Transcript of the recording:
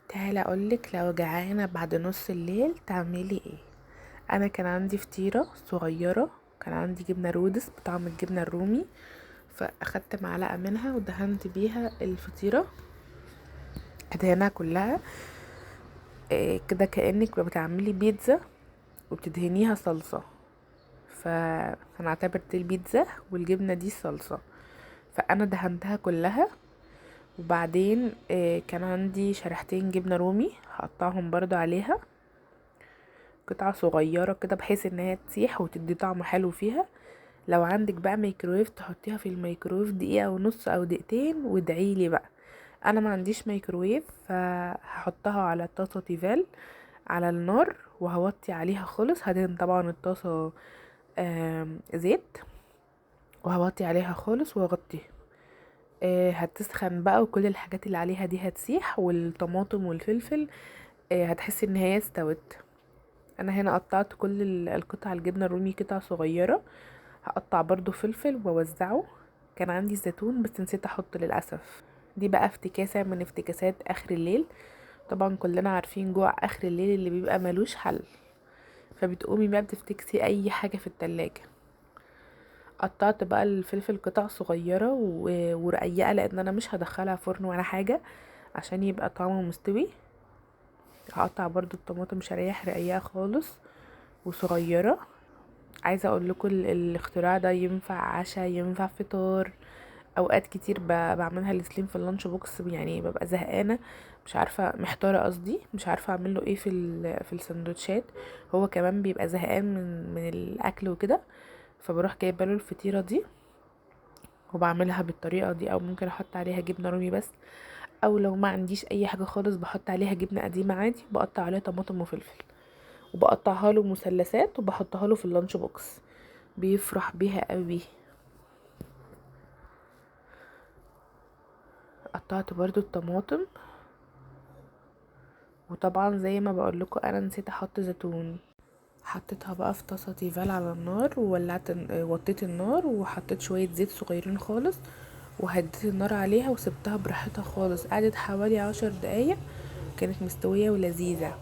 تعالي اقولك، لو جعانة بعد نص الليل تعملي ايه؟ انا كان عندي فطيره صغيره، كان عندي جبنه رودس بطعم الجبنة الرومي، فاخدت معلقه منها ودهنت بيها الفطيره، ادهنها كلها كده كانك بتعملي بيتزا وبتدهنيها صلصه. فهنعتبر دي البيتزا والجبنه دي الصلصه. فانا دهنتها كلها، وبعدين كان عندي شريحتين جبنه رومي هقطعهم برضو عليها قطعة صغيرة كده، بحيث ان هي تسيح وتدي طعم حلو فيها. لو عندك بقى ميكرويف تحطيها في الميكرويف دقيقة ونص او دقيقتين وادعيلي بقى. انا ما عنديش ميكرويف، فهحطها على طاسة تيفال على النار وهوطي عليها خالص. هدهن طبعا الطاسة زيت وهوطي عليها خالص واغطيها. هتسخن بقى وكل الحاجات اللي عليها دي هتسيح، والطماطم والفلفل هتحسي ان هي استوت. انا هنا قطعت كل القطع الجبنة الرومي قطع صغيرة، هقطع برضو فلفل واوزعه. كان عندي زيتون بس نسيت احطه للاسف. دي بقى افتكاسه من افتكاسات اخر الليل، طبعا كلنا عارفين جوع اخر الليل اللي بيبقى ملوش حل، فبتقومي بقى بتفتكسي اي حاجة في التلاجة. قطعت بقى الفلفل قطع صغيرة ورقيقه، لان انا مش هدخلها فرن ولا حاجة عشان يبقى طعمه مستوي. هقطع برضو الطماطم شرايح رقيقه خالص وصغيره. عايزه اقول لكم الاختراع ده ينفع عشاء، ينفع فطار. اوقات كتير بعملها لسليم في ال lunch box، ببقى زهقانه مش عارفه، محتارة قصدي، مش عارفه اعمل له ايه في السندوتشات. هو كمان بيبقى زهقان من الاكل وكده، فبروح جايبه له الفطيره دي وبعملها بالطريقة دي. او ممكن احط عليها جبنه رومي بس، او لو ما عنديش اي حاجة خالص بحط عليها جبنه قديمة عادي، وبقطع عليها طماطم وفلفل وبقطعها له مثلثات وبحطها له في ال lunch box، بيفرح بيها قوي. قطعت برضو الطماطم، وطبعا زي ما بقول لكم انا نسيت احط زيتون. حطيتها بقى في طاسه تيفال على النار، وولعت وطيت النار وحطيت شوية زيت صغيرين خالص، وهديت النار عليها وسبتها براحتها خالص. قعدت حوالي 10 دقايق، كانت مستوية ولذيذه.